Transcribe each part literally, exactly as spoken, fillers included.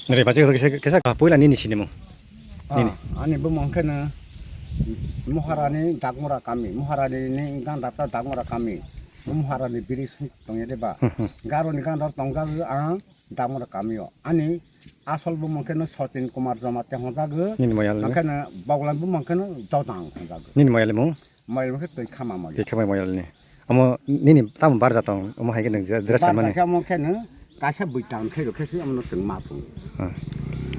Nini bachai kisa, kisa, ah, puila nini sinimung. Ah, nini. Ani bumung khe no Moharani Dakmura kami, Moharani ni gandar ta Dakmura kami. Moharani biri sing tongya de ba. Hmm, hmm. Garo ni gandar tong jago ang Dakmura kami o. Ani asol bumung khe no Sotin Kumar Jamatia hong jago. Nini moyal ni? Ang khe no Bogla bumung khe no Dodang hong jago. Nini moyal mung? Moyal mung khe twi khama moyal. Twi khama moyal ni. Omo nini tamo barja tong, omo hai khe nwng je dress kanmani. Barja khe omo khe nwng kaisa bwtang khe rw khe se omo no chwng ma phungo. Ah.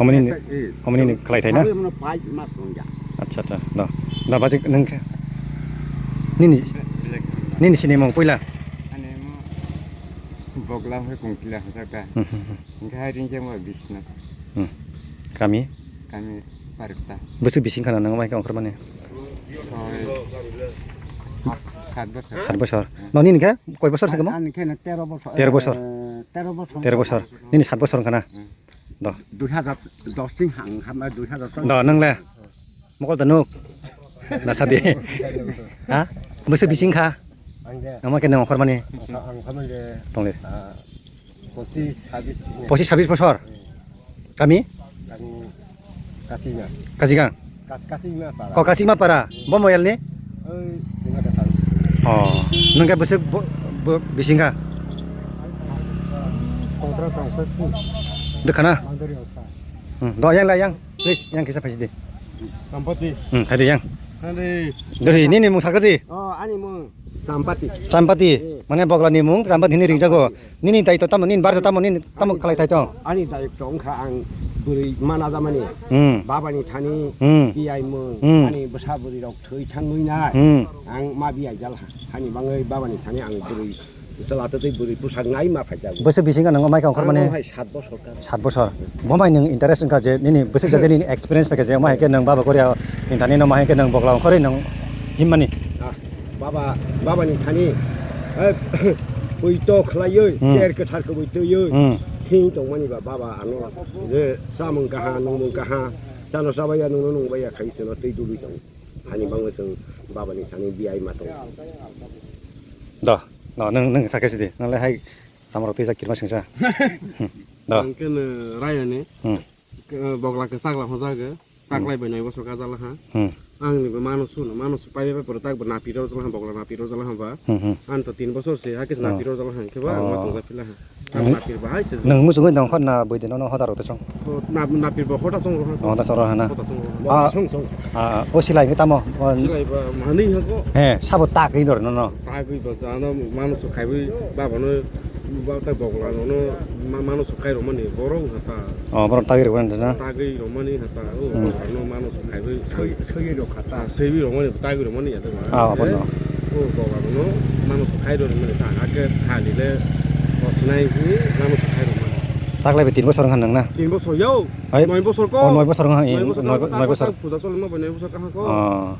Omo nini, eh, omo nini khlai thai na? Omo no pai ma phungo ya. Acha, acha. No. No, basi nwng khe. Nini, nini sinimung puila? Ani mo Bogla hoi Kongkila hoi ta. Hmm, hmm, hmm. Hingke hai ring khe mo Biswanath. Hmm. Kami? Kami Parikta. Bwswk bising khana nang mai khe ongkhormani? Soi, sat, sat bosor. Sat bosor. Hmm. Noni ni khe koi bosor se kamo? Ani khe tero bosor. Tero bosor. Eh, tero bosor. Tero bosor. Nini sat bosor khana? Hmm. Do. Dui hajar dos tin hang, hama dui hajar dos. Do, nang le? Mokol ta nuk. Na sadi. Ha? Bwswk bising kha? Ang de. Ama khe nang ongkhormani? Ang, ang khamani de. Tong le. Ah, pochis, sabis ni. Pochis, sabis bosor? Hmm. Kami? Kami Kasima. Kasigang? Kas-, Kasima para. Oh, Kasima para. Bo moyal ni? Oi, Kasima para. Oh, nang khe bwswk bo, bo bising kha? Songkra tong khe sing. Dekha na? Mandari osa. Hmm, do yang la yang. Please, yang kisa phaisi di. Sampati. Hmm, khai di yang. Sampati. Dori, nini mung sakha di. Oh, ani mung Sampati. Sampati. Eh. Mane Bogla ni mung Sampati hini ringjago. Sampati. Nini daitw tamo, nini barja tamo, nini tamo khlai thai tong. Ani daitw wngkha ang bwrwi mana jamani. Hmm. Baba ni thani, hmm, biyai mung, hmm, ani bwsa bwrwi rok thwi thangwi nai. Hmm. Ang ma biyai jal ha. Hani bangwi baba ni thani ang bwrwi Chwla tei bwrwi bwsak nai ma phaikha. Bwswk bising kha nang mai kha ongkhormani? Ang hai sat bosor kha. Sat bosor. Bo mai nwng interest wngkha je nini bwswk jaga nini experience phaikha je omo hai khe nwng baba Korea ni thani no ma hai khe nwng Bogla ongkhorwi nwng himmani. Ah, baba, baba ni thani, eh, pui to khlaiwi, hmm, ter kwthar kwbui twiwi, hmm, khing tongmani ba baba ano je chamung kaha, nungmung kaha, chano chabaiya, nungno nungbaiya khai chwngno twi dului tongo. Hani bangwi chwng baba ni thani biyai ma tongo. Do, no, nwng, nwng sakhe sidi. Nwng le hai tamo rok twi jak kirma singsa. Do. Ang khe no rayani. Hmm. Ke, Bogla kwchak la hojago. Hmm. Taklai bai noi bosor kajala ha. Hmm. Ang ni bo mano suno, mano su pai bai pore tak bo napi rw jala ha, Bogla napi rw jala ha ba. Hmm, hmm. Ang to tin bosor se, ha kis, oh, napi rw jala ha, khe ba, oh, ang ma tong ja phila ha. Ang napir bahai se. Nwng muchungwi nong khorna bwidino no hoda rok tong. Ho, nap-, napir bo hoda song rok. Hoda song rok hana. Hoda song rok. Ah, song song. Ah, o silai khe tamo? O silai ba mani hako. He, sabo ta khe dor no no. Ta khe ba jana mano so khaiwi ba bono ba ta Bogla no no ma-, mano so khai romani borok hata. Oh, borok ta khe romani na. Ta khe romani hata. O, hmm, Bogla no mano so khaiwi. Soi, soi rok hata. Ah, soi romani, ta khe romani ya ta. Ah, apa no? O Bogla no mano so khai romani ta, ake khali le. O sinai hi mano so khai romani. Taklai be tin bosor wngkha nang na? Tin bosor yao. Hai? Noi bosor ko. Oh, noi bosor wngkha, noi bosor, noi bo-, noi bosor. Puja choli ma bo noi bosor kaha ko. Oh.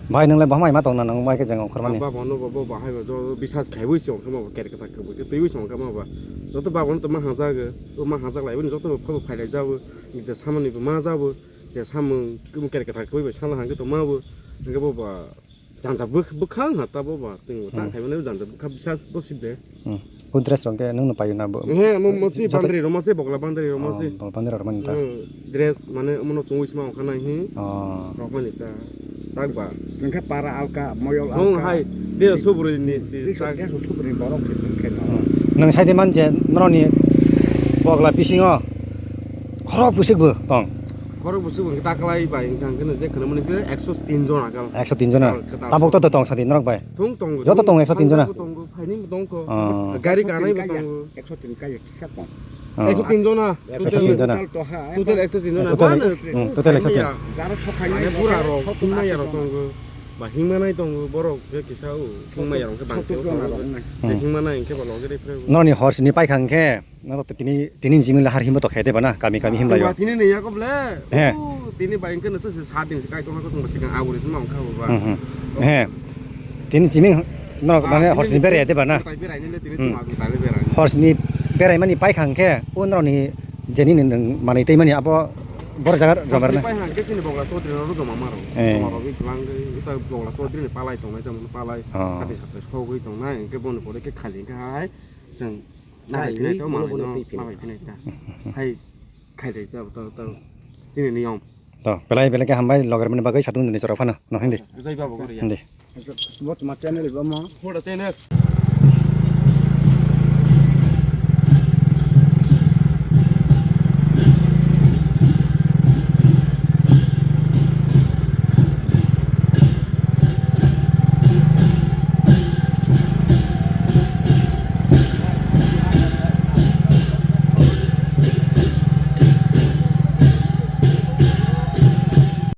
Bhai, nang le bahai ma tong na nang mai khe jeng ongkhormani? Baba no bo, bo bahai bo jo bisas khaiwi se ongkha ma bo, ker kata khe bo twiwi se ongkha ma ba. Joto baba no to ma hajak, o ma hajak lai bo joto bo phailai jabo, je samani bo ma jabo, je samung ker kata khe bo sana hangke to ma bo, hingke bo ba. Janja bwk-, bwkhang ha ta bo ba, chwng tang, hmm, khai mano janja bwkha bwsa bo si be. Hmm. Bo dress rok khe nwng no paio na bo? He, mo, mo si joto bandri roma se, Bogla bandri roma se. Oh, Bogla bandri roma ni ta. Hmm, dress mane omono chwngwi sma ongkha nai hi. Oh. Rok mani ta. Tak ba. Nwng khe para alka, moyol alka. Nwng hai, de subri ni si, de tak. De subri borok khe nwng khe no. Hmm. Nwng sai de man je, norok ni Bogla bisingo khorok bwswk bo tong? Khorok bwswk bo taklai bai wngkha hwnkhe no je khwnamani khe ekso tin jona kal. Ekso tin jona? Kwtal, kwtal. Tabuk to tong sadi norok bai? Thung tongo. Joto tongo ekso tin jona? Tongo, phaini bo tongkho. Oh. Gari kanai bo tongo. Ekso tin kaya kisa tong. Oh. Ekso tin jona. Ekso tin jona. Total ekso tin jona. Total, hmm, total ekso tin. Mane bura rok, hingmaya rok tongo. Ba hingmanai tongo, borok je kisa o, hingmaya rok khe bangsi o tongo. Hmm. Je hingmanai hingkhe bo loge de phai. Norokni hor sini paikha hwnkhe. Nang to tini, tini jimila har himbo to khe de bana, kami, kami himlayo. Tini ni yakob le. He. O, tini bai engke nasa se sa din se kai tong ko song se kang abori se ma ongkha ba. Hmm, hmm. He. Tini jiming no, ah, mane tini hor sini ni berai de bana. Tai berai ni le tini. Hmm. Chuma tai berai. Hor sini berai mani paikha hwnkhe, o norokni jeni ni nwng manwi tei mani abo bor jaga. Hor sini romar na. Paikha hwnkhe chini Bogla Chaudhary rok joma maro. Eh. Joma rok bi twlang de, uta Bogla Chaudhary ni palai tongnai, tamo palai. Oh. Sati sati sogwi tongnai, hwnkhe boni pore khe khali hwnkhe hai, chwng Nai, nai, to, ma, no, ma, nai, ta. Hai, khai dai, ta, ta, ta. Chini niyom. To, belai, belai khe hambai, logar mani bagwi satung dini chora phano, no, hindi. Jai babo gori ya. Hindi. Bo tuma channel bo mo. Pura channel.